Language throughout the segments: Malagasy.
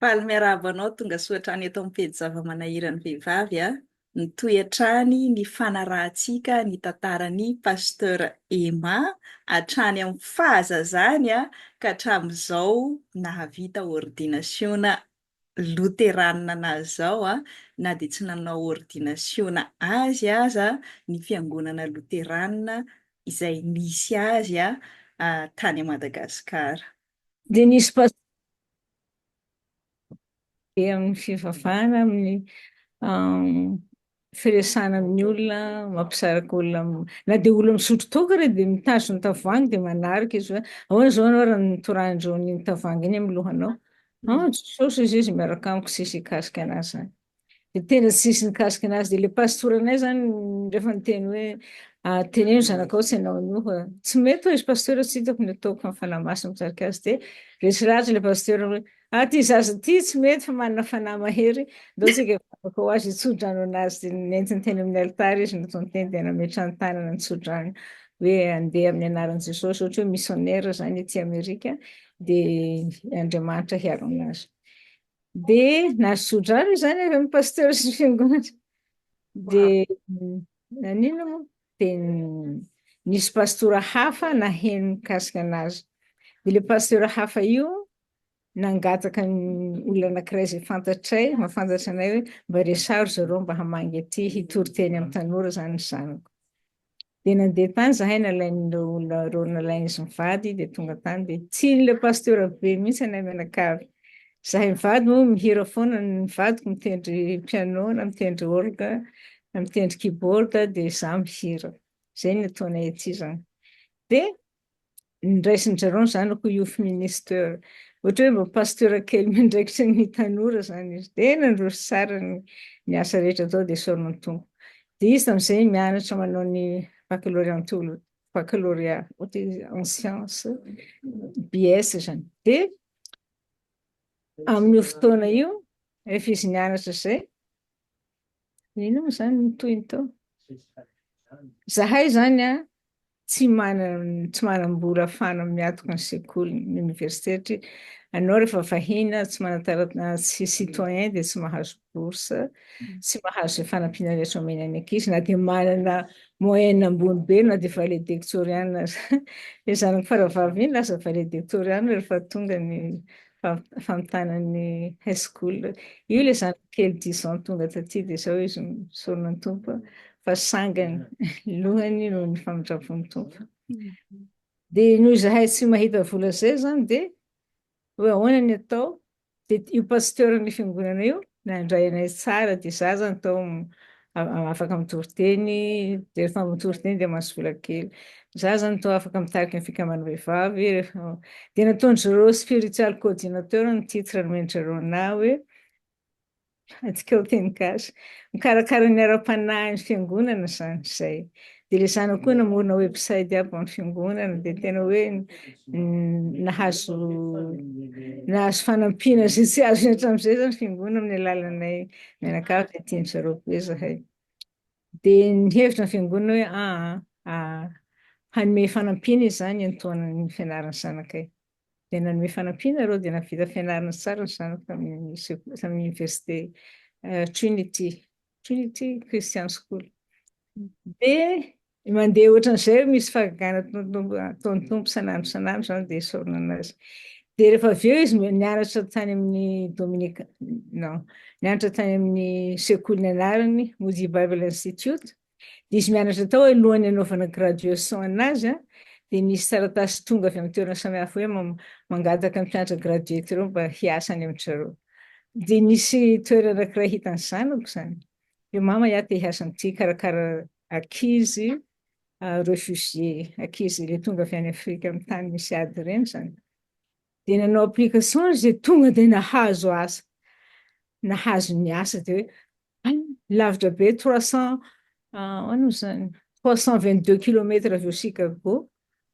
Faly miarahaba anao tonga soa hatrany eto amin'ny pejy zava-manahiran'ny vehivavy a. Mitohy hatrany ny fanarahantsika ny tantaran'i Pasteur Emma hatrany amin'ny fahazazany ka hatramin'izao nahavita ordinasiona loteranina anazy izao na dia tsy nanao ordinasiona azy aza ny fiangonana loteranina izay nisy azy tany Madagasikara. Dia nisy be amin'ny fivavahana, amin'ny firesahana amin'ny olona, mampisaraka olona, na dia olona misotro toaka ary dia mitazona tavoahangy dia manaraka izy hoe ahoana izao ianao raha nitorahan-dreo an'iny tavoahangy iny amin'ny lohanao? Ah, Jesosy izy izy miaraka amiko tsisy hikasika anazy izany. Dia tena tsisy nikasika anazy. Dia ilay pastoranay izany rehefa niteny hoe ah, teneno zanakao tsy hanao an'io fa tsy mety hoy izy pasteur tsy hitako ny ataoko fa ny fanahy masina mitarika azy. Dia resy lahatra ilay pasteur hoe ah, ty zaza ty tsy mety fa manana fanahy mahery, ndao tsika hivavaka ho azy hitsodrano anazy. Dia nentiny teny amin'ny alitara izy nataony teny dia nametrahany tanana nitsodrano hoe andeha amin'ny anaran'i Jesosy ohatra hoe missionnaire izany aty Amerika dia Andriamanitra hiaro anazy. Dia nahazo tsodrano izany avy amin'ny pasteur sy ny fiangonana. Dia naninona moa? Dia nisy pastora hafa naheno mikasika anazy. Dia ilay pasteur hafa io nangataka ny olona anankiray izay fantatray, mahafantatra anay hoe mba resaho ry zareo mba hamangy aty hitory teny amin'ny tanora izany ny zanako. Dia nandeha tany zahay nalain'ireo olona ireo nalain'izy mivady dia tonga tany dia tian'ilay pasteur be mihitsy anay mianakavy. Zahay mivady moa mihira foana, ny vadiko mitendry piano na mitendry orgue na mitendry keyboard dia izaho mihira. Izay no ataonay aty izany. Dia niraisin-dry zareo ny zanako youth minister. Ohatra hoe mba pasteur kely miandraikitra ny tanora izany izy. Dia nandroso tsara ny ny asa rehetra atao dia isaorana ny Tompo. Dia izy tamin'izay mianatra manao ny baccalauréat en théolo- baccalauréat ohatra izy en science, BS izany. Dia amin'io fotoana io, rehefa izy nianatra izay, Inona moa izany ny tohiny tao? Zahay izany an, tsy manana tsy manam-bola ahafahana miatoka ny sekoly, ny université satria anao rehefa vahiny tsy manan-taratasy tsy citoyen dia tsy mahazo bourse, tsy mahazo izay fanampiana rehetra omena ny ankizy na dia manana moyenne ambony be na dia valedictorian aza. Ilay zanako faravavy iny lasa valedictorian rehefa tonga ny famitana ny high school. Io ilay zanako kely dix ans tonga taty dia izao izy misorona ny Tompo fa sangany lohany noho ny famindrampon'ny Tompo. Dia noho izahay tsy mahita vola izay izany dia hoe ahoana ny atao? Dia io pasteur ny fiangonana io nandray anay tsara dia izaho izany tao afaka mitory teny, dia rehefa mitory teny dia mahazo vola kely. Izaho izany tao afaka mitarika ny fikamban'ny vehivavy, rehefa dia nataon-dry zareo spiritual coordinateur ny titre nomen-dry zareo anah hoe adikao teny gasy, mikarakara ny ara-panahin'ny fiangonana izany izay. Dia ilay zanako koa namorona website aby ho an'ny fiangonana, dia tena hoe nahazo nahazo fanampiana izay tsy azony hatramin'izay izany fiangonana amin'ny alalanay mianakavy dia tian-dry zareo be zahay. Dia nihevitra ny fiangonana hoe aa hanome fanampiana izy izany iantohana ny fianaran'ny zanakay. Dia nanome fanampiana ireo dia nahavita fianarana tsara ny zanako tamin'ny sekoly tamin'ny université Trinity Trinity Christian School. Dia mandeha ohatran'izay misy fahagagana ataon'ny Tompo isan'andro isan'andro izany dia isaorana anazy. Dia rehefa avy eo izy nianatra tany amin'ny Dominique non nianatra tany amin'ny sekoly nianarany Moody Bible Institute. Dia izy mianatra tao alohan'ny hanaovana graduation anazy an, dia nisy taratasy tonga avy amin'ny toerana samihafa hoe mangataka ny mpianatra graduate ireo mba hiasa any amin-dry zareo. Dia nisy toerana anankiray hitan'ny zanako izany. Hoe mama iaho te hiasa amin'ity hikarakara ankizy refugié, ankizy ilay tonga avy any Afrika amin'ny tany misy ady ireny izany. Dia nanao application izy dia tonga dia nahazo asa. Nahazo ny asa dia hoe hay lavitra be 300 ahoana moa izany 322 kilomètres avy eo Chicago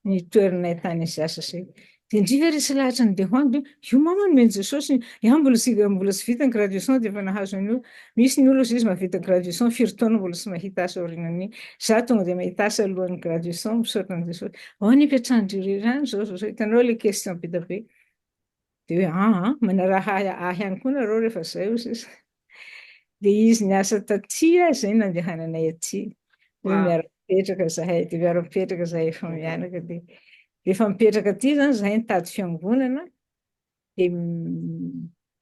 ny toerana ahitana izy asa izay. Dia ndry ve resy lahatra ny ho any dia io mama nomen'i Jesosy iaho mbola tsy mbola tsy vita ny graduation dia efa nahazo an'io. Misy ny olona izy mahavita graduation firy taona mbola tsy mahita asa aorianan'iny. Za tonga dia mahita asa alohan'ny graduation misaotra an'i Jesosy. Ao ny ipetrahan-dry irery any zao zao zao. Hitanao ilay question be dia be. Dia hoe aa, manaraha ahy ihany koa nareo rehefa izay hoy izy. Dia izy niasa taty izay nandehananay aty. Hoe miara-mipetraka izahay, dia miara-mipetraka izahay efa mianaka. Dia rehefa mipetraka aty izany izahay nitady fiangonana, dia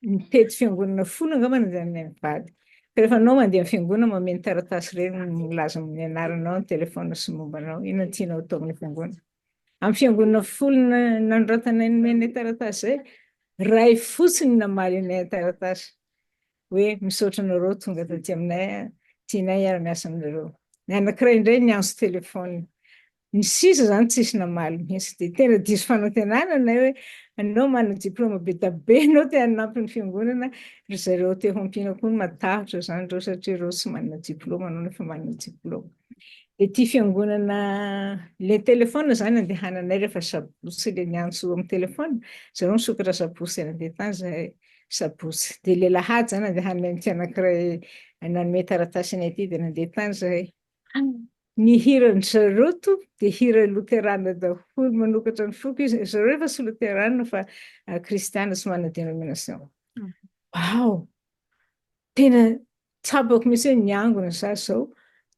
nitety fiangonana folo angamba nandehananay mivady. Fa rehefa anao mandeha amin'ny fiangonana mameno taratasy ireny milaza ny anaranao, ny téléphone sy ny momba anao, inona no tianao atao amin'ny fiangonana. Amin'ny fiangonana folo nanoratanay nomenay taratasy izay, iray fotsiny namaly anay taratasy hoe misaotra anareo tonga taty aminay, tianay hiara-miasa aminareo. Ny anankiray indray niantso téléphone. Ny sisa izany tsisy namaly mihitsy. Dia tena diso fanantenana anay hoe anao manana diplôme be dia be anao te hanampy ny fiangonana, ry zareo te ho ampiana koa matahotra izany ireo satria ireo tsy manana diplôme anao nefa manana diplôme. Dia ity fiangonana, ilay téléphone izany andehananay rehefa sabotsy ilay niantso amin'ny téléphone, zareo nisokatra sabotsy dia nandeha tany izahay sabotsy. Dia ilay alahady izany andehananay amin'ity anankiray nanome taratasy anay ity dia nandeha tany izahay. Ny hiran-dry zareo tompoko dia hira loterana daholo, manokatra ny foko izy, ry zareo efa tsy loterana fa kristiana tsy manana dénomination. Wow! Tena tsapako mihitsy hoe niangona za zao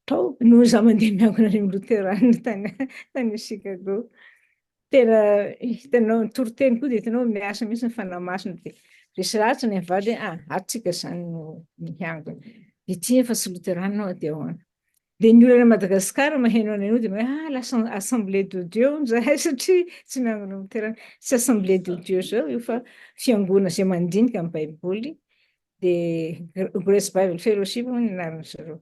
tao noho za mandeha miangona any amin'ny loterana tany tany Chicago. Tena hitanao ny toriteny koa dia hitanao miasa mihitsy ny fanahy masina dia resy lahatra ny mivady hoe ah ato tsika zany no miangona. Dia ity efa tsy loterana aho dia ahoana? Dia ny olona any Madagasikara maheno anay io dia hoe ah lasa assemblée de Dieu hono zahay satria tsy miangona loterana. Tsy assemblée de Dieu zao io fa fiangonana izay mandinika ny baiboly dia Grace Bible Fellowship hono ny anaran-dry zareo.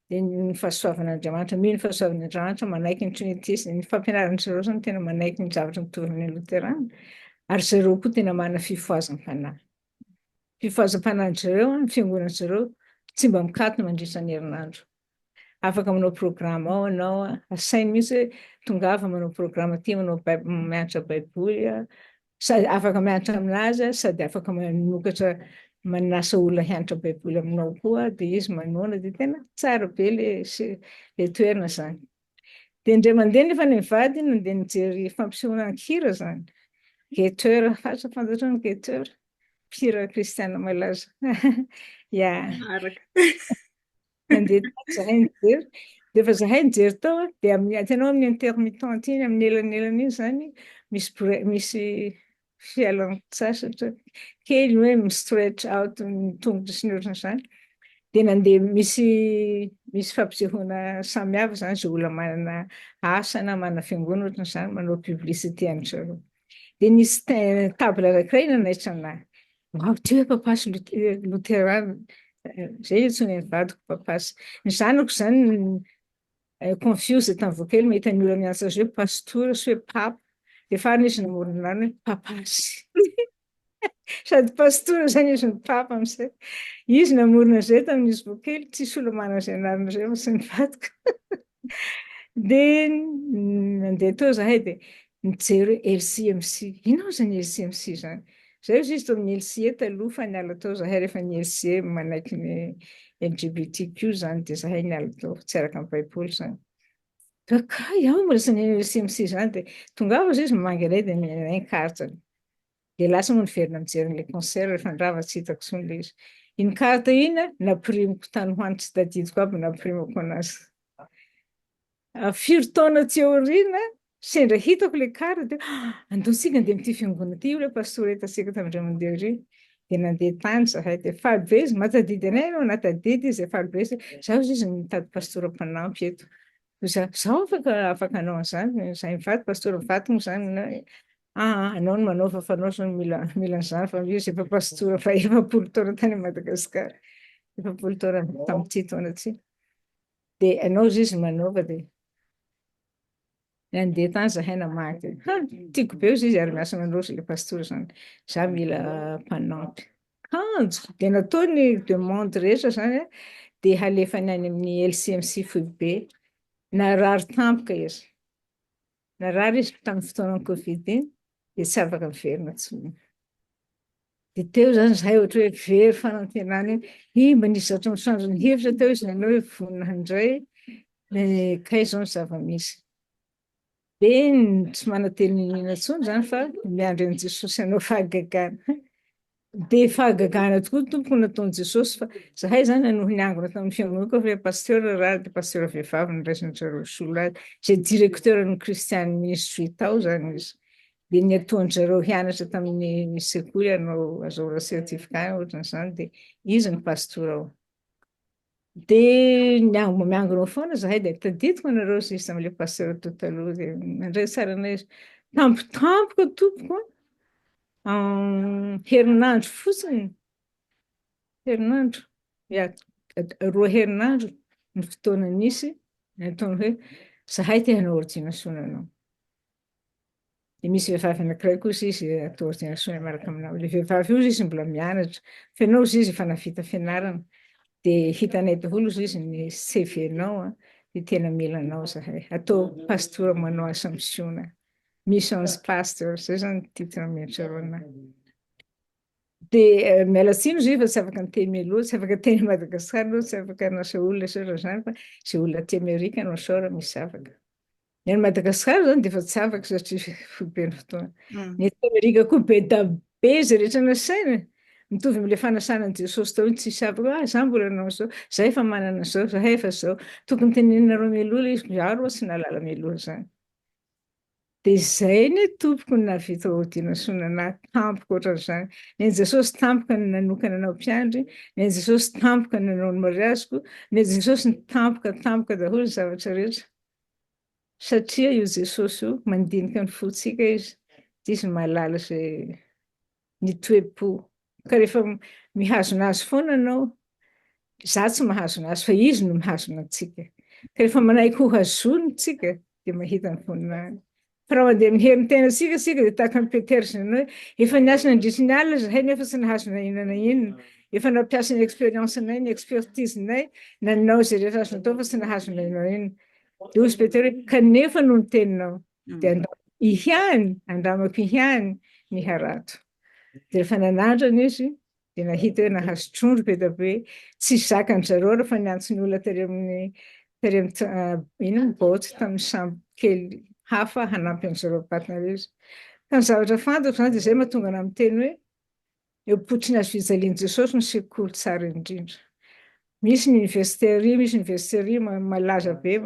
Dia ny fahasoavan'Andriamanitra, mino ny fahasoavan'Andriamanitra, manaiky ny Trinité sy ny fampianaran-dry zareo zany tena manaiky ny zavatra mitovy amin'ny loterana ary zareo koa tena manana fifohazam-panahy. Fifohazam-panahin-dry zareo, ny fiangonan-dry zareo tsy mba mikatona mandritra ny herinandro. Afaka manao programme ao ianao, asainy mihitsy hoe tongava manao programme aty manao mianatra baiboly, sady afaka mianatra aminazy sady afaka manokatra manasa olona hianatra baiboly aminao koa dia izy manoana dia tena tsara be le le toerana zany. Dia indray mandeha nefa ny mivady nandeha nijery fampisehoana an-kira zany. Gator, asa fantatrao ny Gator? Mpihira kristiana malaza. Ya. Araka. Nandeha tany zahay nijery, dia efa zahay nijery tao dia amin'ny hitanao amin'ny intermittent iny amin'ny elanelany iny zany misy bre- misy fialan-tsasatra kely hoe mi-stretch out ny tongotra sy ny ohatran'izany. Dia nandeha misy misy fampisehoana samihafa zany izay olona manana asa na manana fiangonana ohatran'izany manao publicité an-dry zareo. Dia nisy table anankiray nanaitra anahy. Wow, ty hoe papasy loterana. Zay iantsoana ny vadiko papasy. Ny zanako zany confuse tamin'ny vao kely mahita ny olona miantso azy hoe pastora sy hoe papa. Dia farany izy namorona anarana hoe papasy. Sady pastora zany izy no papa amin'izay. Izy namorona izay tamin'izy vao kely, tsisy olona manana izay anarana izay fa tsy ny vadiko. Dia nandeha teo izahay dia nijery hoe LCMC. Inona moa izany LCMC izany? Izay hozy izy tao amin'ny LCE taloha fa niala tao izahay rehefa ny LCE manaiky ny LGBTQ izany dia izahay niala tao, tsy araka ny baiboly izany. Dia kay aho mbola tsy naheno LCMC izany dia tongava hozy izy mamangy anay dia nomeny anay ny carte-ny. Dia lasa moa niverina mijery an'ilay concert rehefa nirava tsy hitako intsony ilay izy. Iny carte iny nampirimiko tany ho any tsy tadidiko aby nampirimako anazy. Firy taona aty aoriana sendra hitako ilay carte dia andao tsika andeha amin'ity fiangonana ity io ilay pastora hitantsika tamin'indray mandeha iry. Dia nandeha tany izahay dia faly be izy mahatadidy anay ianao nahatadidy izy dia faly be izy izaho hozy izy mitady pastora mpanampy eto. Izaho afaka afaka hanao an'izany, izahay mivady pastora mivady moa izany na aa anao no manao fa fa anao zao no mila mila an'izany fa izy efa pastora fa 40 taona tany Madagasikara, 40 taona tamin'ity taona ity. Dia anao izy izy manaova dia nandeha tany zahay namaky. Ha, tiako be izy izy ary miasa mandroso ilay pastora izany. Za mila mpanampy. Kanjo dia natao ny demande rehetra izany dia halefany any amin'ny LCMC foibe. Narary tampoka izy. Narary izy tamin'ny fotoanan'ny Covid iny dia tsy afaka niverina intsony. Dia teo izany izahay ohatra hoe very fanantenana iny. Ih, mba nisy zavatra misandotra ny hevitra teo izy nanao hoe vonona handray. Kay izao ny zava-misy. Dia tsy manantena n'inona intsony izany fa miandry an'i Jesosy hanao fahagagana. Dia fahagagana tokoa tompoko nataon'i Jesosy fa zahay izany nanohy niangona tamin'ny fiangonana koa fa pasteur raha dia pasteur vehivavy noraisin-dry zareo hisolo azy, izay directeur ny Christian Ministry tao izany izy. Dia niatoan-dry zareo hianatra tamin'ny sekoly hanao azahoana certificat ohatran'izany dia izy no pastora ao. Dia miangona miangona ao foana zahay dia tadidiko anareo izy tamin'ilay pasteur teo taloha dia nandray tsara anay izy. Tampotampoka tompoko an, herinandro fotsiny, herinandro, ya roa herinandro ny fotoana nisy nataony hoe zahay te hanao ordination anao. Dia misy vehivavy anankiray kosa izy atao ordination miaraka aminao. Ilay vehivavy io izy mbola mianatra, fa ianao izy efa nahavita fianarana. Dia hitanay daholo izy ny CV-nao, dia tena mila anao izahay. Atao pastora manao asa misiona. Missions pastor, izay izany ny titre omen-dry anahy. Dia miala tsiny izy fa tsy afaka niteny mialoha, tsy afaka teny Madagasikara aloha, tsy afaka nasa olona sy ohatran'izany fa izay olona aty Amerika no asao raha misy afaka. Ny any Madagasikara izany dia efa tsy afaka satria fohy be ny fotoana. Ny aty Amerika koa be da be izay rehetra nasaina. Mitovy amin'ilay fanasana an'i Jesosy tao iny, tsisy afaka hoe ah za mbola nanao an'izao, za efa manana an'izao, zahay efa izao. Tokony teneninareo mialoha ilay izy, za aloha tsy nahalala mialoha an'izany. Dia izay anie tompoko no nahavita ordination anahy tampoka ohatran'izany. Ny an'i Jesosy tampoka no nanokana anao mpiandry, ny an'i Jesosy tampoka no nanao ny mariaziko, ny an'i Jesosy no tampoka tampoka daholo ny zavatra rehetra. Satria io Jesosy io mandinika ny fontsika izy, dia izy mahalala izay ny toe-po. Ka rehefa mihazona azy foana ianao, za tsy mahazona azy fa izy no mihazona antsika. Ka rehefa manaiky ho hazoniny tsika dia mahita ny voninahiny. Fa raha mandeha amin'ny herin'ny tenantsika isika dia tahaka an'i Petera izany hoe efa niasa nandritry ny alina izahay nefa tsy nahazo na inona na inona. Efa nampiasa ny expérience-nay, ny expertise-nay, nanao izay rehetra azo natao fa tsy nahazo na inona na inona. Dia hoy izy Petera hoe kanefa noho ny teninao dia andramako ihany, andramako ihany ny harato. Dia rehefa nanandrana izy dia nahita hoe nahazo trondro be dia be, tsy zakan-dry zareo rehefa niantso ny olona tery amin'ny tery amin'ny inona moa baoty tamin'ny sambo kely hafa hanampy an-dry zareo batana ilay izy. Fa ny zavatra fantako izany dia izay mahatonga anà miteny hoe eo am-pototry ny hazo fijalian'i Jesosy no sekoly tsara indrindra. Misy ny université ary, misy université ary malaza be,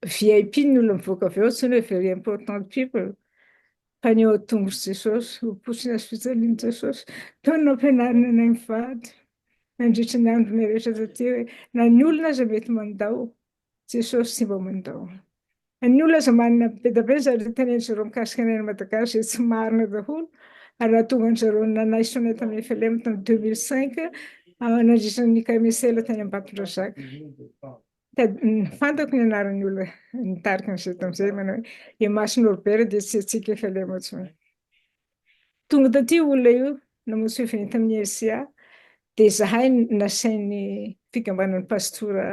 VIP ny olona mivoaka avy ao, antsoina hoe very important people. Fa ny eo an-tongotr'i Jesosy, ho potsiny hazo fijalian'i Jesosy. Teo no nampianarina anay mivady, nandritra ny andronay rehetra taty hoe, na ny olona aza mety mandao, Jesosy tsy mba mandao. Na ny olona aza manana be dia be ny zavatra tenenin-dry zareo mikasika anay any Madagasikara izay tsy marina daholo, ary nahatonga an-dry zareo nanaisotra anay tamin'ny FLM tamin'ny 2005, nandritra ny KMSL tany Ambatondrazaka. Fantako ny anaran'ny olona nitarika an'izay tamin'izay, manao hoe Emasy Norbert dia tsy antsika FLM intsony. Tonga taty io olona io, namonjy fivoriana tamin'ny LCA, dia zahay nasain'ny fikambanan'ny pastora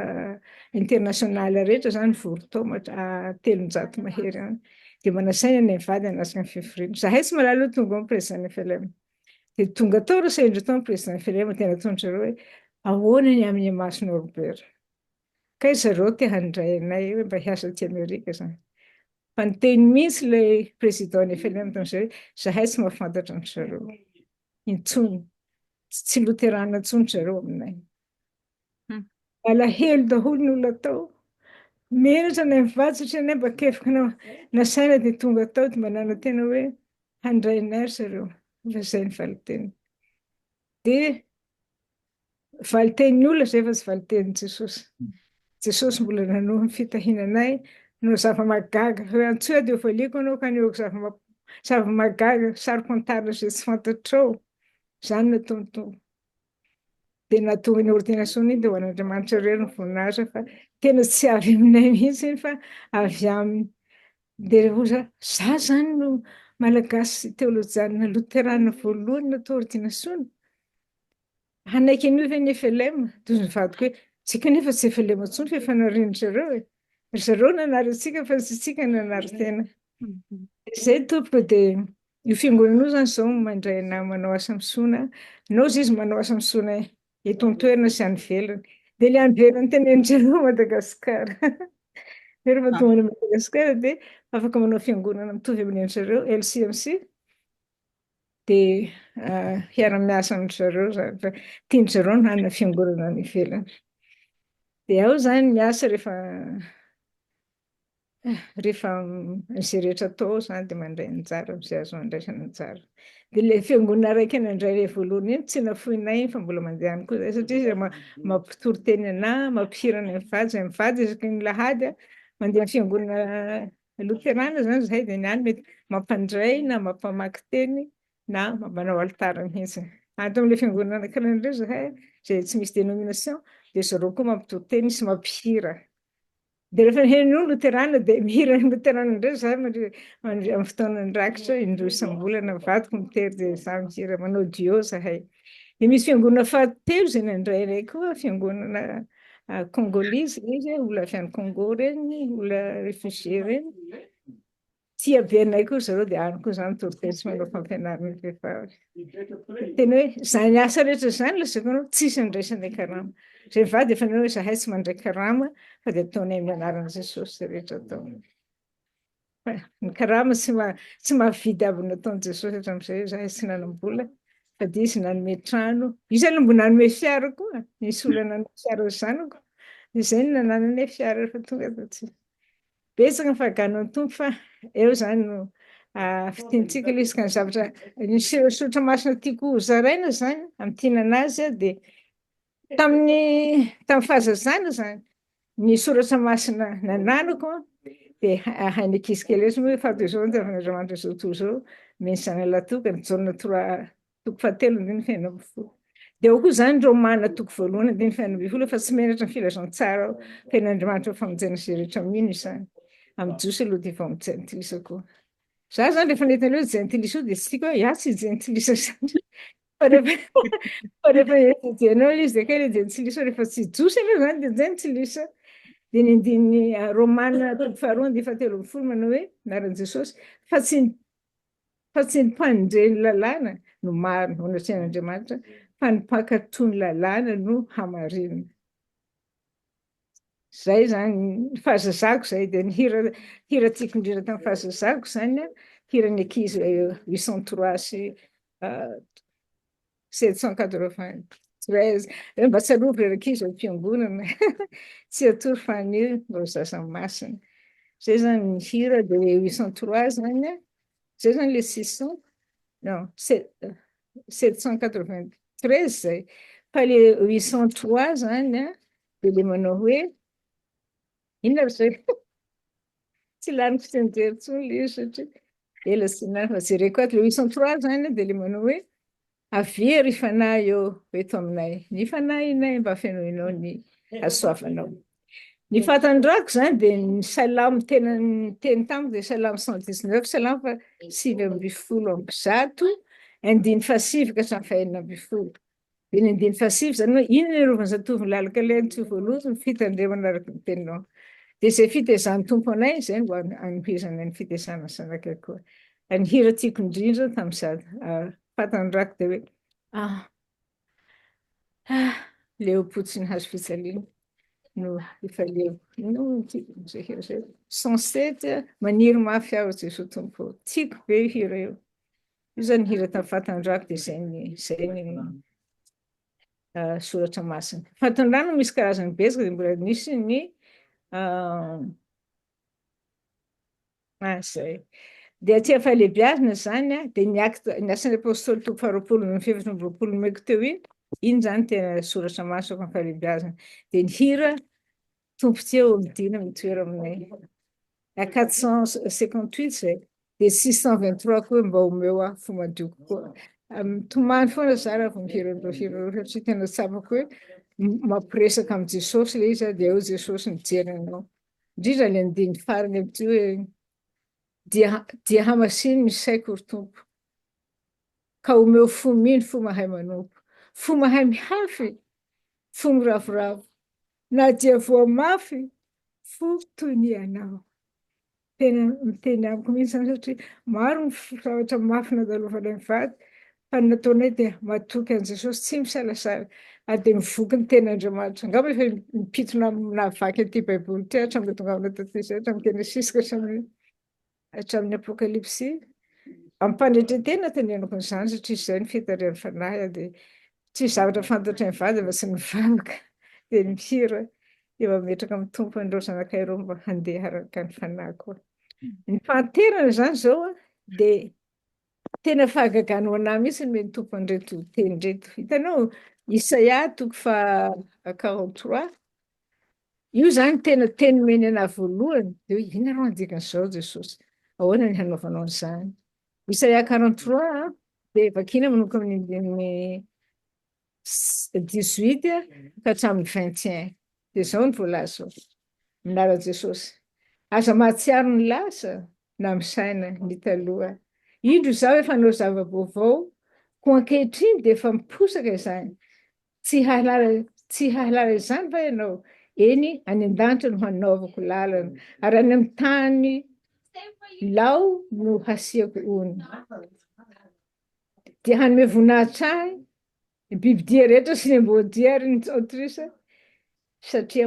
international rehetra izany vory tao 300 mahery any. Dia mba nasaina ny mivady hanatrika ny fivoriana. Zahay tsy mahalala hoe tonga ao ny président FLM. Dia tonga tao ireo sendra tao ny président FLM dia nataon-dry zareo hoe ahoana ny amin'ny Emasy Norbert. Kay zareo te handray anay hoe mba hiasa aty Amerika zany. Fa niteny mihitsy ilay président ny FLM tamin'izay hoe zahay tsy mahafantatra an-dry zareo intsony. Tsy loterana intsony ry zareo aminay. Malahelo daholo ny olona tao. Menatra anay mivady satria anay mba kevoka nasaina dia tonga tao dia mba nanantena hoe handray anay ry zareo. Fa izay ny valinteny. Dia Valitenin'ny olona izay fa tsy valitenin'i Jesosy. Jesosy mbola nanohy ny fitahiana anay, nanao zava-mahagaga. Hoe antsoy aho dia ho valiako anao ka hanehoako zava-mahagaga, saro-pantarina izay tsy fantatrao. Izany no nataon'ny Tompo. Dia nahatonga ny ordination iny dia ho an'Andriamanitra irery ny voninahitra fa tena tsy avy aminay mihitsy iny fa avy aminy. Dia rehefa hoy za, za zany no Malagasy teolojianina loterana voalohany natao ordination. Hanaiky an'io ve ny FLM? Toy ny vadiko hoe, tsika nefa tsy FLM intsony fa efa narian-dry zareo e! Ry zareo nanary antsika fa tsy isika nanary tena. Izay tompoko dia io fiangonana io izany izao mandray anà manao asa misoana, nao izy izy manao asa misoana eto an-toerana sy any ivelany. Dia ilay any ivelany tenenin-dry zareo Madagasikara. Rehefa tonga any Madagasikara dia afaka manao fiangonana mitovy amin'ny an-dry zareo, LCMC, dia hiara-miasa amin-dry zareo izany fa tian-dry zareo ny hanana fiangonana any ivelany. Dia ao izany miasa rehefa rehefa izay rehetra atao ao izany dia mandray anjara amin'izay azo andraisana anjara. Dia ilay fiangonana raika nandray ilay voalohany iny tsy nafoinay iny fa mbola mandeha any koa izahay satria izy mampitory teny anà, mampihira anay mivady, izahay mivady isaky ny lahady mandeha amin'ny fiangonana loterana izany izahay dia ny any mety mampandray na mampamaky teny na manao alitara mihitsy. Ato amin'ilay fiangonana anankiray indray izahay izay tsy misy dénomination dia zareo koa mampitory teny sy mampihira. Dia rehefa heno loterana dia mihira ny loterana indray izahay mandri mandri amin'ny fotoanan'ny rakitra indroa isam-bolana vadiko mitery dia izaho mihira manao duo izahay. Dia misy fiangonana fahatelo izay nandray anay koa fiangonana congolese ilay izy olona avy any Congo ireny, olona réfugié ireny. Tia be anay koa zareo dia any koa izany mitory teny sy manao fampianarana vehivavy. Tena hoe izany asa rehetra izany lazaiko anao tsisy andraisanay karama. Izay mivady efa nanao hoe izahay tsy mandray karama fa dia ataonay amin'ny anaran'i Jesosy izay rehetra atao. Fa ny karama tsy ma tsy mahavidy avy ny nataon'i Jesosy hatramin'izay izahay tsy nanam-bola fa dia izy nanome trano. Izy aloha mbo nanome fiara koa, nisy olona nanome fiara ny zanako. Dia izay no nanananay fiara rehefa tonga taty. Betsaka ny fahagana ny Tompo fa eo izany no fitenintsika ilay izy ka ny zavatra ny soratra masina tiako ho zaraina izany amin'ny tianana azy dia tamin'ny tamin'ny fahazazana izany ny soratra masina nananako dia hain'ny ankizy kely rehetra moa hoe fa toy izao ny fitiavan'Andriamanitra izao toy izao omeny zanany lahy tokana Jaona trois toko fahatelo andininy fahenina ambin'ny folo. Dia ao koa izany Romana toko voalohany andininy fahenina ambin'ny folo fa tsy menatra ny filazantsara aho fa Andriamanitra ho famonjena izay rehetra mino izany. Amin'ny Jiosy aloha dia vao amin'ny jentilisa koa. Za izany rehefa nahita an'ilay hoe jentilisa io dia tsy tiako hoe iah tsy jentilisa izany. Fa rehefa fa rehefa étudier-nao ilay izy dia kay ilay jentilisa rehefa tsy Jiosy ianao izany dia jentilisa. Dia ny andininy Romana toko faharoa andininy fahatelo ambin'ny folo manao hoe anaran'i Jesosy fa tsy ny fa tsy ny mpandre ny lalàna no marina ho anatrehan'Andriamanitra, fa ny mpankatò ny lalàna no hamarinina. Zay zany ny fahazazako zay, dia ny hira hira tiako indrindra tamin'ny fahazazako zany an, hiran'ny ankizy 803 sy 793, hoe mba tsarovy ry ankizy ao am-piangonana, tsy hatory fa anio mba ho zaza masina. Zay zany ny hira dia 803 zany an, zay zany le 600, non, 793 zay, fa le 803 zany an, dia le manao hoe, inona ry zay? Tsy laniko tsy nijery intsony le izy satria ela tsy nany fa jereko ato le 803 zany dia le manao hoe avia ry fanahy ô eto aminay ny fanahinay mba fenoinao ny hasoavanao. Ny fahatandrako zany dia ny salamo tena niteny tamiko dia salamo 119 salamo fa 119 andininy fahasivy ka hatramin'ny fahenina ambin'ny folo. Dia ny andininy fahasivy izany hoe inona no irovan'ny zatovo ny lalan-kalehany tsy ho voaloto ny fitandremana araka ny teninao. Dia izay fitezan'ny Tompo anay izay no anohizana ny fitezana ny zanakay koa. Ny hira tiako indrindra tamin'izaho fahatandrako dia hoe ah ah leom-po tsy ny hazo fijaliana no ifaliako. Inona moa no tiako amin'izay hira izay? 107 maniry mafy aho Jesoa Tompo. Tiako be io hira io. Io zany hira tamin'ny fahatandrako dia izay ny izay ny soratra masina. Fahatandrano misy karazany betsaka dia mbola nisy ny ah izay. Dia aty amin'ny fahalehibiazana izany dia ny acte ny asan'ny apôstôly toko faharoapolo ny fefatra amby roapolo nomeko teo iny, iny izany tena soratra masina amin'ny fahalehibiazana. Dia ny hira Tompo tia ô midina mitoera aminay. À 458 zay. Dia 623 koa hoe mba omeo aho fo madio kokoa. Mitomany foana za raha vao mihira an'ireo hira ireo satria tena tsapako hoe mampiresaka amin'i Jesosy ilay izy dia eo Jesosy mijery anao. Indrindra ilay andininy farany amin'ity hoe dia dia hamasino ny saiko ry Tompo. Ka omeo fo mino, fo mahay manompo. Fo mahay mihafy, fo miravoravo. Na dia voa mafy, fo toy ny anao. Tena miteny amiko mihitsy izany satria maro ny zavatra mafy nandalovanay mivady. Fa ny nataonay dia matoky an'i Jesosy tsy misalasala ary dia mivoky ny tenin'Andriamanitra. Angamba efa impito nahavaky an'ity Baiboly ity hatramin'ny nahatongavana taty izay, hatramin'ny Genesisy ka hatramin'ny hatramin'ny Apokalypsy. Am-panetren-tena teneniko an'izany satria izay ny fitarihan'ny Fanahy dia tsy zavatra fantatray mivady afa tsy ny mivavaka dia ny mihira dia mametraka amin'ny Tompo an'ireo zanakay ireo mba handeha araka ny Fanahy koa. Ny fahanterana izany izao dia Tena fahagagana ho anah mihitsy ny nomen'ny Tompo an'ireto teny ireto. Hitanao, Isaia toko faha 43, io izany tena teny nomeny anah voalohany, dia hoe inona rô ny dikan'izao Jesosy? Ahoana ny hanaovanao an'izany? Isaia 43 dia vakiana manomboka amin'ny andininy 18 ka hatramin'ny 21. Dia izao no voalaza ao, Amin'ny anaran'i Jesosy, Aza mahatsiaro ny lasa na misaina ny taloha. Indro izaho efa hanao zava-baovao, koa ankehitriny dia efa miposaka izany. Tsy hahalala, tsy hahalala izany va ianao? Eny, any an-danitra no hanaovako lalana, ary any amin'ny tany lao no hasiako ony. Dia hanome voninahitra ahy ny bibidia rehetra sy ny amboadia ary ny autruche satria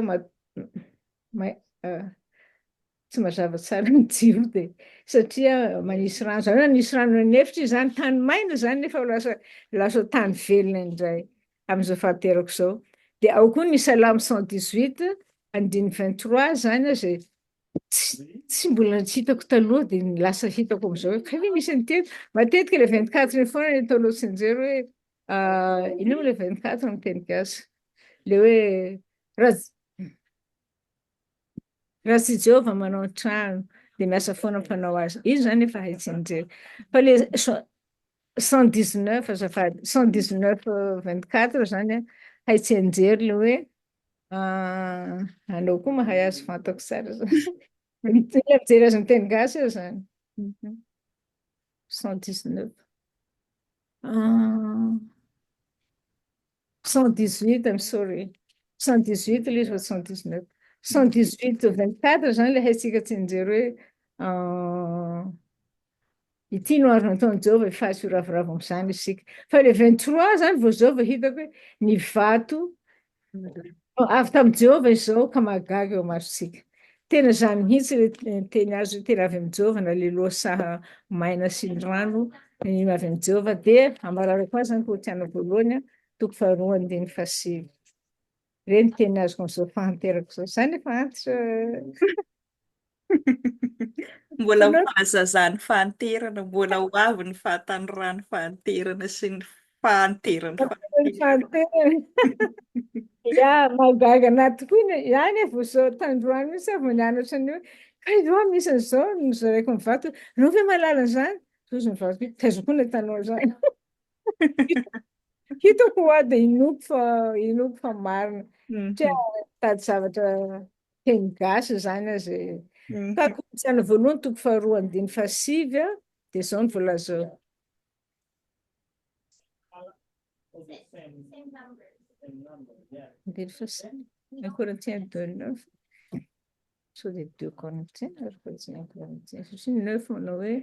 tsy mazava tsara ny jiro dia satria manisy rano, izany hoe nanisy rano ny efitra izy izany, tany maina izany nefa lasa lasa tany velona indray amin'izao fahaterako izao. Dia ao koa ny Salamo 118 andininy 23 izany izay Tsy mbola tsy hitako taloha dia ny lasa hitako amin'izao hoe kay ve misy an'ity eto? Matetika ilay 24 iny foana ny ataonao tsianjery hoe inona moa ilay 24 amin'ny teny gasy? Ilay hoe raha raha tsy Jehovah manao ny trano dia miasa foana ny mpanao azy. Iny izany efa hay tsianjery. Fa ilay 119 azafady, 119 24 izany hay tsianjery ilay hoe Anao koa mahay azy fantako tsara zany. Mila mijery azy miteny gasy aho zany. 119. 118, I'm sorry. 118 ilay izy fa 119. 118 24 zany ilay haintsika tsianjery hoe Ity no ary nataon'i Jehovah hifaly sy ho ravoravo amin'izany isika. Fa le 23 izany vao izao vao hitako hoe ny vato avy tamin'i Jehovah izao ka mahagaga eo amasontsika. Tena izany mihitsy le teny azo tena avy amin'i Jehovah na le lohasaha maina sy ny rano ny avy amin'i Jehovah dia ambararako azy izany Korintiana voalohany toko faharoa andininy fahasivy. Ireny teny azoko amin'izao fahanterako izao. Izany efa antitra. Mbola ho fahazazan'ny fahanterana, mbola ho avy ny fahatanoran'ny fahanterana sy ny fahanteran'ny fahanterana. Ya, mahagaga anahy tokoa ny ya anie vao izao tandroany mihitsy aho vao nianatra an'io. Kay izao misy an'izao nozaraiko ny vato. Anao ve mahalala an'izany? Hoy izy ny vadiko hoe taiza koa no ahitanao an'izany? Hitako hoa dia inoako fa inoako fa marina. Satria mitady zavatra teny gasy izany aza e. Ka Korintiana voalohany toko faharoa andininy fahasivy dia izao no voalaza ao. Andininy fahasivy. Un Corinthiens 2, 9. Sao dia 2 Corinthiens ary fa tsy 1 Corinthiens. Satria ny 9 manao hoe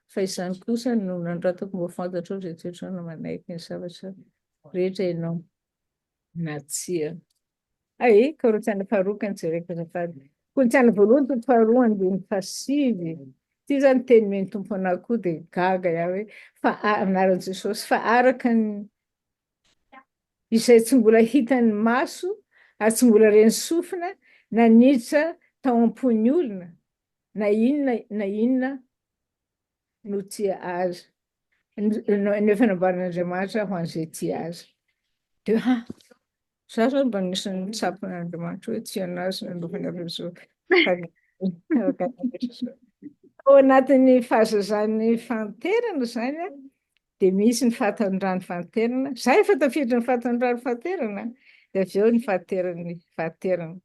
fa izany kosa no nanoratako mba ho fantatrao izay toetrao na manaiky ny zavatra rehetra ianao na tsia. Ay, Korintiana faharoa ka jereko azafady. Korintiana voalohany toko faharoa andininy fahasivy. Ity izany teny nomen'ny Tompo anah koa dia gaga aho hoe fa anaran'i Jesosy fa araka ny izay tsy mbola hitan'ny maso ary tsy mbola ren'ny sofina na niditra tao am-pon'ny olona na inona na inona no tia azy no efa nambaran'Andriamanitra ho an'izay tia azy. Dia ha, za zao mba anisan'ny nitsapan'Andriamanitra hoe tia an'azy nanovany avy amin'izao Ao anatin'ny fahazazan'ny fahanterana izany dia misy ny fahatanoran'ny fahanterana. Za efa tafiditra ny fahatanoran'ny fahanterana, dia avy eo ny fahateran'ny fahaterana.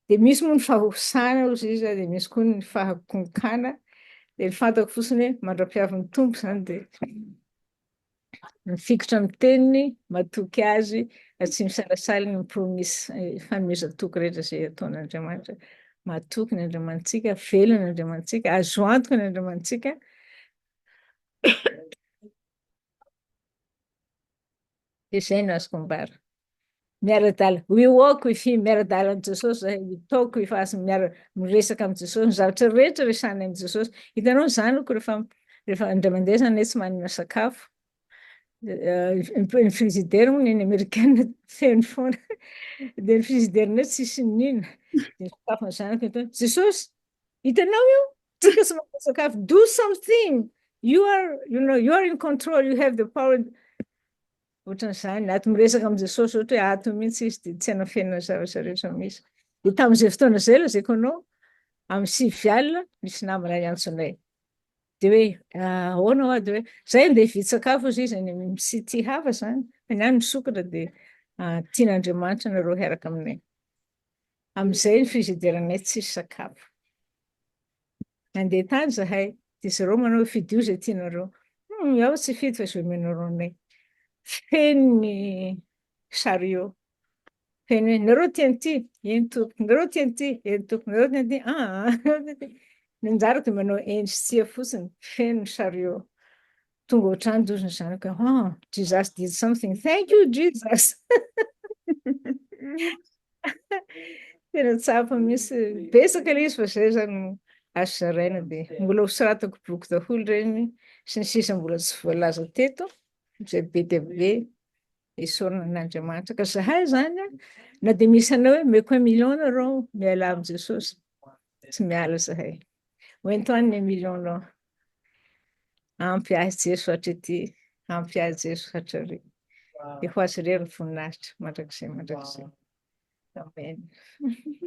Dia misy moa ny fahosana hozy izy, dia misy koa ny fahakonkana. Dia ny fantako fotsiny hoe mandra-piavin'ny Tompo izany dia mifikitra amin'ny teniny, matoky azy, ary tsy misalasala ny promise, fanomezan-toky rehetra izay ataon'Andriamanitra. Matoky ny Andriamanitsika, velona ny Andriamanitsika, azo antoka ny Andriamanitsika. Dia izay no azoko ambara. Miara-dala, we walk with him, miara-dala amin'i Jesosy zahay, we talk with us, miara miresaka amin'i Jesosy, ny zavatra rehetra resahana amin'i Jesosy. Hitanao ny zanako rehefa rehefa indray mandeha zany tsy manana sakafo, ny frigidaire moa ny any amerikana feno foana, dia ny frigidaire-nay tsisy n'inona, dia ny sakafon'ny zanako eto, Jesosy, hitanao io? Tsika tsy manana sakafo, do something, you are, you know, you are in control, you have the power. Ohatran'izany, ato miresaka amin'i Jesosy ohatra hoe ato mihitsy izy dia tsy anafenina ny zavatra rehetra misy. Dia tamin'izay fotoana izay lazaiko anao, amin'ny sivy alina nisy namana niantso anay. Dia hoe ahoana hoa? Dia hoe zay andeha hividy sakafo hozy izy any amin'ny city hafa izany, fa ny any misokatra dia tian'Andriamanitra nareo hiaraka aminay. Amin'izay ny frigidaire-nay tsisy sakafo. Nandeha tany zahay, dia zareo manao hoe fidio izay tianareo. Hum, iaho tsy hifidy fa izay omenareo anay. Feno ny chariot. Feno hoe, nareo tia an'ity? Eny tompoko. Nareo tia an'ity? Eny tompoko. Nareo tia an'ity? Ah, ah. Ny anjarako dia manao eny sy tsia fotsiny. Feno ny chariot. Tonga ao an-trano dia hozy ny zanako hoe, ah, Jesus did something. Thank you, Jesus. Tena tsapa mihitsy. Betsaka ilay izy fa izay izany no azo zaraina dia mbola ho soratako boky daholo ireny sy ny sisa mbola tsy voalaza teto izay be dia be isaorana an'Andriamanitra. Ka zahay izany na dia misy anao hoe omeko un million nareo mialà amin'i Jesosy, tsy miala zahay. Hoento any ny un million-nao. Ampy ahy Jeso hatrety, ampy ahy Jeso hatrary. Dia ho azy irery ny voninahitra mandrakizay mandrakizay. Amen.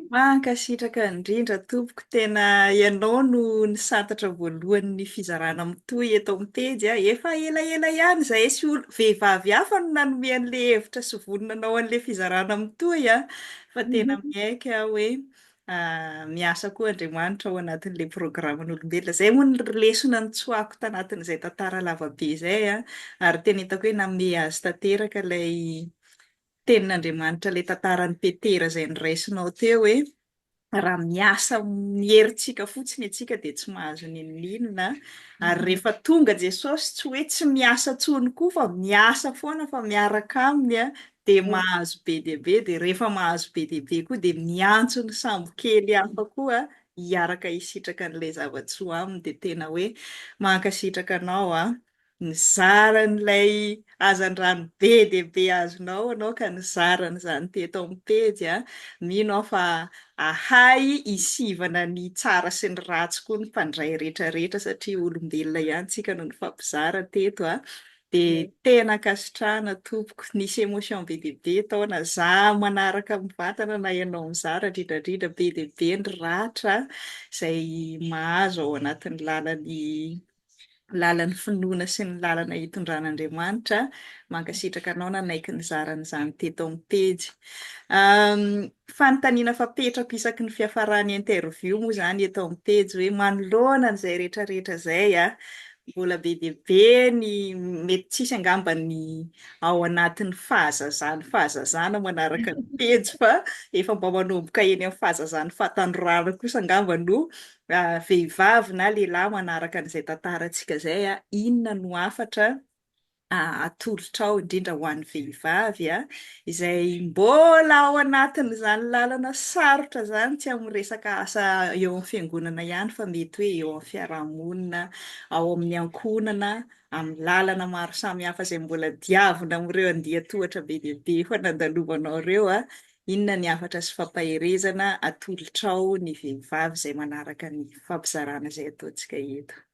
Mankasitraka indrindra tompoko, tena ianao no nisantatra voalohany ny fizarana mitohy eto amin'ny pejy a, efa elaela ihany izahay sy olo, vehivavy hafa no nanome an'ilay hevitra sy vonona nanao an'ilay fizarana mitohy a, fa tena miaiky aho hoe Miasa koa Andriamanitra ao anatin'ilay programan'olombelona. Izay moa ny lesona nitsoahako tanatin'izay tantara lavabe izay ary tena hitako hoe namehy azy tanteraka ilay tenin'Andriamanitra, ilay tantaran'i Petera izay noraisinao teo hoe raha miasa amin'ny herintsika fotsiny isika dia tsy mahazo n'inon'inona ary rehefa tonga Jesosy tsy hoe tsy miasa intsony koa fa miasa foana fa miaraka aminy dia mahazo be dia be, dia rehefa mahazo be dia be koa dia miantso ny sambo kely hafa koa hiaraka hisitraka an'ilay zava-tsoa aminy, dia tena hoe mankasitraka anao an, nizara an'ilay hazandrano be dia be azonao ianao ka nizara an'izany teto amin'ny pejy an, mino aho fa hahay hisivana ny tsara sy ny ratsy koa ny mpandray rehetra rehetra satria olombelona ihany tsika no nifampizara teto an, Dia tena ankasitrahana tompoko, nisy émotion be dia be tao na za manaraka mivantana na ianao mizara indrindra indrindra be dia be ny ratra izay mahazo ao anatin'ny lalan'ny lalan'ny finoana sy ny lalana hitondran'Andriamanitra. Mankasitraka anao nanaiky nizara an'izany teto amin'ny pejy. Fanontaniana fapetrako isaky ny fiafaran'ny interview moa izany eto amin'ny pejy hoe manoloana an'izay rehetra rehetra izay Mbola be dia be ny mety tsisy angamba ny ao anatin'ny fahazazan'ny fahazazana manaraka ny pejy fa efa mba manomboka eny amin'ny fahazazan'ny fahatanorana kosa angamba no vehivavy na lehilahy manaraka an'izay tantarantsika izay. Inona no hafatra atolotrao indrindra ho an'ny vehivavy izay mbola ao anatin'izany lalana sarotra izany, tsy amin'ny resaka asa eo amin'ny fiangonana ihany fa mety hoe eo amin'ny fiarahamonina, ao amin'ny ankohonana, amin'ny lalana maro samihafa izay mbola diavina amin'ireo andian-tohatra be dia be efa nandalovanao ireo. Inona ny hafatra sy fampaherezana atolotrao ny vehivavy izay manaraka ny fampizarana izay ataontsika eto?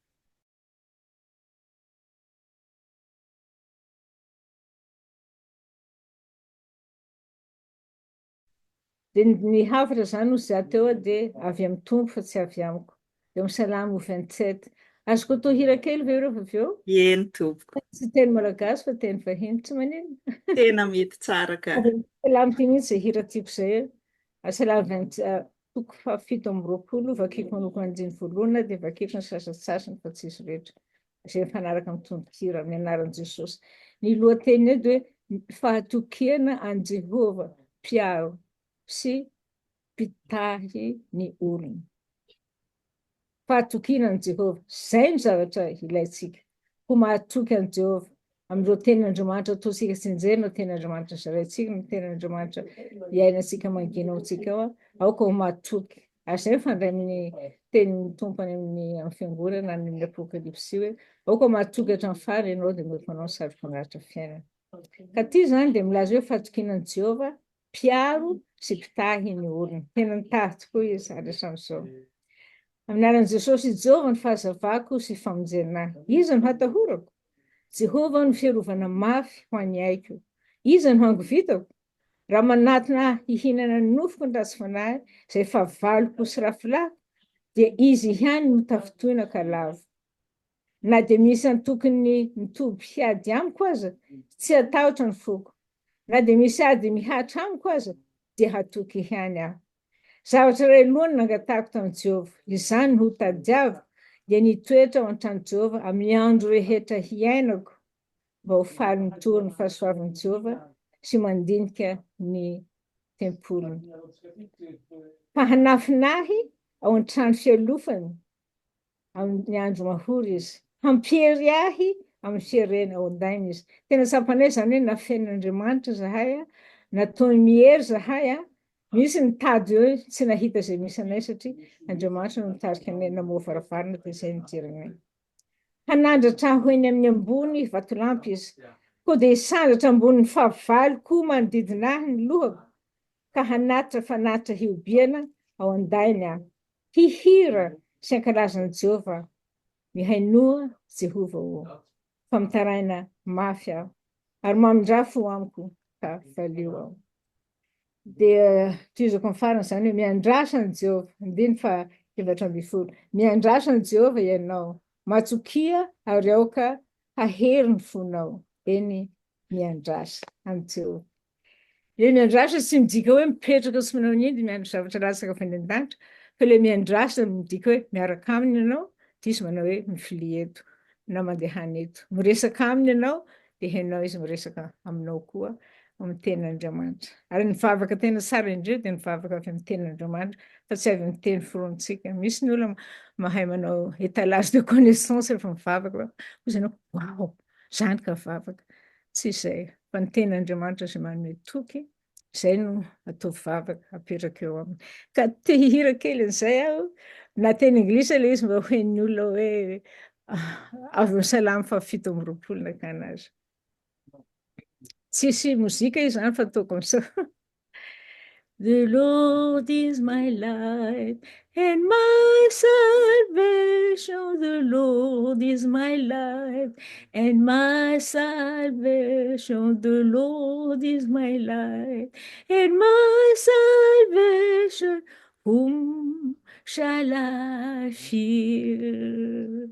Dia ny hafatra izany hoy za teo dia avy amin'ny Tompo fa tsy avy amiko. Eo amin'ny Salamo 27. Azoko atao hira kely ve ireo avy eo? Eny tompoko. Tsy teny malagasy fa teny vahiny, tsy maninona. Tena mety tsara ka. Salamo ity mihitsy izay hira tiako izay. Salamo 27, toko fahafito amby roapolo, vakiko manokana andininy voalohany dia vakiko ny sasantsasany fa tsy izy rehetra. Izay mifanaraka amin'ny tononkira, amin'ny anaran'i Jesosy. Ny lohateniny eo dia hoe Fahatokiana an'i Jehovah, Mpiaro sy Mpitahy ny olony. Fahatokiana an'i Jehovah, izay no zavatra ilaintsika. Ho mahatoky an'i Jehovah. Amin'ireo tenin'Andriamanitra ataontsika tsianjery na tenin'Andriamanitra zaraintsika na tenin'Andriamanitra iainantsika mangina ao antsika ao, aoka ho mahatoky. Ary izay mifandray amin'ny tenin'ny Tompo any amin'ny amin'ny fiangonana any amin'ny Apokalypsy hoe aoka ho mahatoky hatramin'ny farany ianao dia omeko anao ny sarotra fiainana. Ka ity izany dia milaza hoe fahatokiana an'i Jehovah mpiaro sy mpitahy ny olony. Tena nitahy tokoa izy ary hatramin'izao. Amin'ny anaran'i Jesosy i Jehovah ny fahazavako sy famonjena ahy. Iza no hatahorako? Jehovah no fiarovana mafy ho an'ny aiko. Iza no hangovitako? Raha manatona ahy hihinana ny nofoko ny ratsy fanahy, izay fahavaloko sy rafilahiko, dia izy ihany no tafintohina ka lavo. Na dia misy antokon'ny mitoby hiady amiko aza, tsy hatahotra ny foko. Na dia misy ady mihatra amiko aza, dia hatoky ihany aho. Zavatra iray loha no nangatahako tamin'i Jehovah, izany no hotadiaviko, dia ny hitoetra ao an-tranon'i Jehovah amin'ny andro rehetra hiainako, mba ho faly mitory ny fahasoavan'i Jehovah sy mandinika ny tempoliny. Fa hanafina ahy ao an-trano fialofany amin'ny andro mahory izy. Hampiery ahy amin'ny fierena ao an-dainy izy. Tena tsapanay izany hoe nafenin'Andriamanitra izahay, nataony miery izahay, misy ny tady hoe tsy nahita izay misy anay satria Andriamanitra no nitarika anay namoha varavarana dia izay nidiranay. Hanandratra ahy ho eny amin'ny ambony vatolampy izy. Koa dia hisandratra ambonin'ny fahavaloko manodidina ahy ny lohako, ka hanatitra fanatitra hihobiana ao an-dainy aho. Hihira sy hankalaza an'i Jehovah aho. Mihainoa, Jehovah ô, fa mitaraina mafy aho, ary mamindrà fo amiko ka valio aho. Dia tohizako amin'ny farany izany hoe, Miandrasa an'i Jehovah. Andininy faha 14. Miandrasa an'i Jehovah ianao, matokia ary aoka hahery ny fonao. Eny, miandrasa an'i Jehovah. Ilay miandrasa tsy midika hoe mipetraka tsy manao n'inona miandry zavatra latsaka avy any an-danitra, fa ilay miandrasa midika hoe miaraka aminy ianao, dia izy manao hoe mifilia eto na mandehana eto. Miresaka aminy ianao dia henonao izy miresaka aminao koa amin'ny tenin'Andriamanitra. Ary ny vavaka tena tsara indrindra dia ny vavaka avy amin'ny tenin'Andriamanitra fa tsy avy amin'ny teny foronontsika. Misy ny olona mahay manao étalage de connaissance rehefa mivavaka, hoy izy ianao, waouh, izany ka vavaka. Tsy izay, fa ny tenin'Andriamanitra izay manome toky, izay no ataovy vavaka, apetraka eo aminy. Ka te hihira kely an'izay aho, na teny anglisy ilay izy mba ho henon'ny olona hoe avy amin'ny salamo faha-27 nakana azy. Tsisy mozika izy izany fa atao comme ça. The Lord is my light and my salvation. The Lord is my light and my salvation. The Lord is my light and my salvation. Whom shall I fear?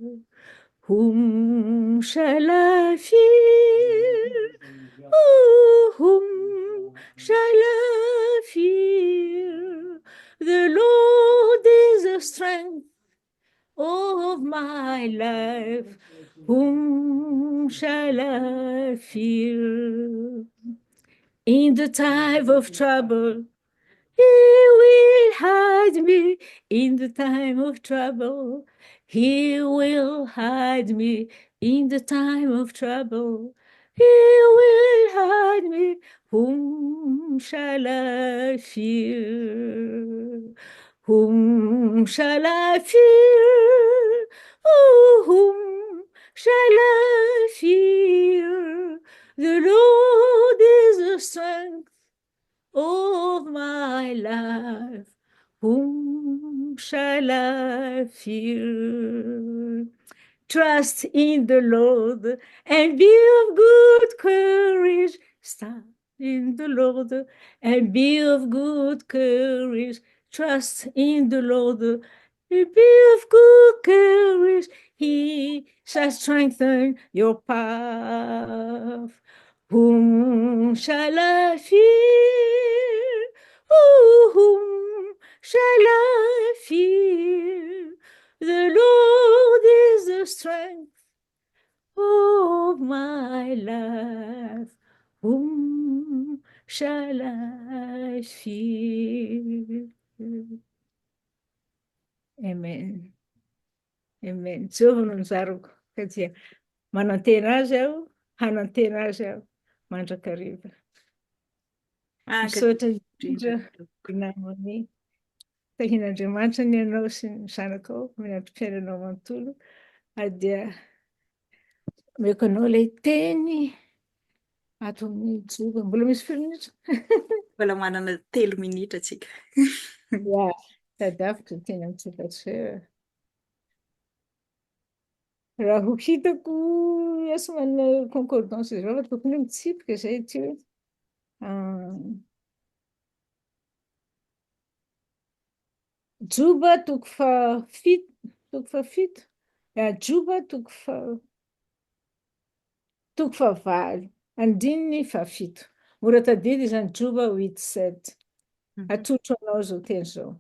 Whom shall I fear? Oh, whom shall I fear? The Lord is the strength of my life. Whom shall I fear? In the time of trouble, He will hide me in the time of trouble. He will hide me in the time of trouble. He will hide me. Whom shall I fear? Whom shall I fear? Oh, whom shall I fear? The Lord is the strength of my life, whom shall I fear? Trust in the Lord and be of good courage. Stand in the Lord and be of good courage. Trust in the Lord and be of good courage. He shall strengthen your path. Whom shall I fear? Oh, whom shall I fear? The Lord is the strength of my life. Whom shall I fear? Amen. Amen. Jehovah no nizarako ka dia manantena azy aho. Hanantena azy aho mandrakariva. Misaotra indrindra namany. Tahian'Andriamanitra ny anao sy ny zanakao amin'ny androm-piainanao manontolo. Ary dia omeko anao ilay teny ato amin'ny Joba. Mbola misy firy minitra? Mbola manana telo minitra tsika. Ya, tadiaviko ny teny amin'ny Joba tsy hoe Raha ho hitako asa manana concordance izao fa tokony hoe mitsipika izay ity hoe Joba toko fahafito, toko fahafito, Joba toko faha toko fahavalo, andininy fahafito. Mora tadidy izany Joba huit sept. Atolotro anao izao teny izao.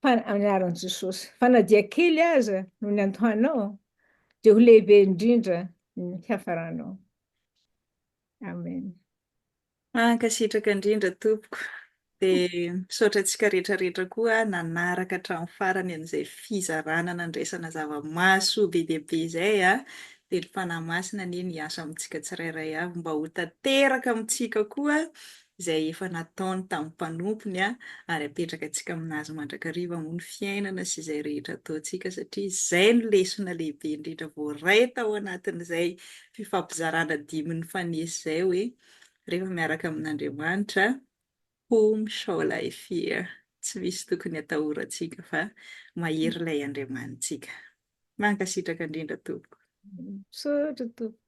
Fa amin'ny anaran'i Jesosy. Fa na dia kely aza no niantohanao, dia ho lehibe indrindra ny hiafaranao. Amen. Mankasitraka indrindra tompoko. Dia misaotra antsika rehetra rehetra koa nanaraka hatramin'ny farany an'izay fizarana nandraisana zava-mahasoa be dia be izay a. Dia ny Fanahy Masina anie no hiasa amintsika tsirairay avy mba ho tanteraka amintsika koa izay efa nataony tamin'ny mpanompony ary apetraka antsika aminazy mandrakariva moa ny fiainana sy izay rehetra ataontsika satria izay no lesona lehibe indrindra voaray tao anatin'izay fifampizarana dimy nifanesy izay hoe rehefa miaraka amin'Andriamanitra whom shall I fear? Tsy misy tokony atahorantsika fa mahery ilay Andriamanitsika. Mankasitraka indrindra tompoko. Misaotra tompoko.